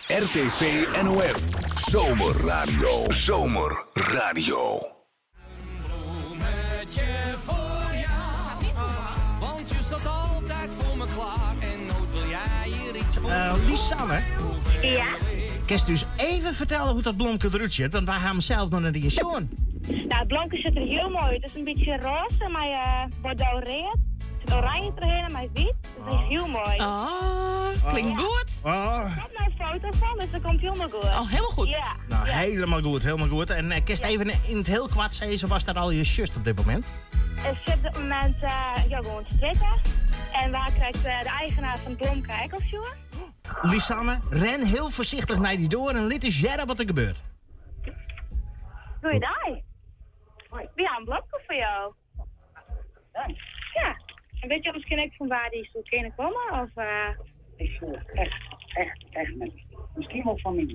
RTV NOF Zomerradio. Zomerradio. Bloemetje voor jou. Want je staat altijd voor me klaar. En nooit wil jij hier iets voor Lisanne, Ja? Kinst dus even vertellen hoe dat blomke eruit ziet? Want wij hebben hem zelf nog net eens zien. Nou, het blomke ziet er heel mooi uit. Het is een beetje roze, maar bordeaux rood. Er zit oranje erheen en maar wit. Dat is heel mooi. Oh, klinkt goed. Oh. Ik heb nou een foto van, dus dat komt helemaal goed. Oh, helemaal goed. Ja. Nou, helemaal goed, helemaal goed. En kinst even in het heel kwart zeggen, was daar al je just op dit moment? Ik zit op dit moment ja, gewoon te zitten. En waar krijgt de eigenaar van Blomke Eikelsjoer? Lisanne, ren heel voorzichtig naar die deur en liet eens jaren wat er gebeurt. Goeiedag. Hoi. We hebben een blomke voor jou. Ja. En weet je misschien ook van waar die zo kunnen komen? Of? Ik voel het echt, echt, echt met. Misschien wel van mij.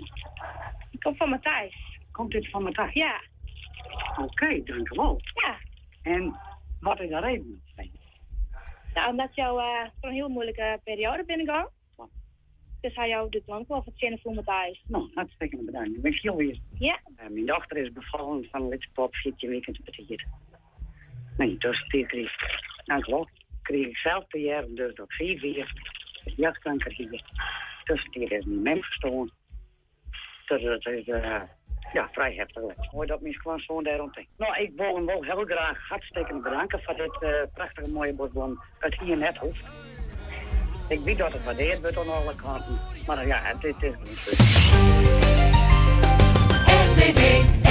Ik kom van Matthijs. Komt dit van Matthijs? Ja. Oké, dankjewel. Ja. En wat is de reden? Nou, omdat jou voor een heel moeilijke periode binnenkwam. Dus hij jou dit lang wel van het voor Matthijs. Nou, hartstikke bedankt. Ik ben heel weer. Ja. Mijn dochter is bevallen van een lidspop, 14 weken te hier. Nee, dus die kreeg ik. Dank wel. Kreeg ik zelf te jaren, dus dat 4 jaar. Jachtkanker hier. Dus die is niet meer verstoren. Dus dat is vrij heftig. Mooi dat mijn schoonzoon daar rond. Nou, ik wil hem wel heel graag hartstikke bedanken voor dit prachtige mooie bosblom uit hier net hoeft. Ik weet dat het waardeerd wordt aan alle kanten, maar ja, het is niet zo. RTV.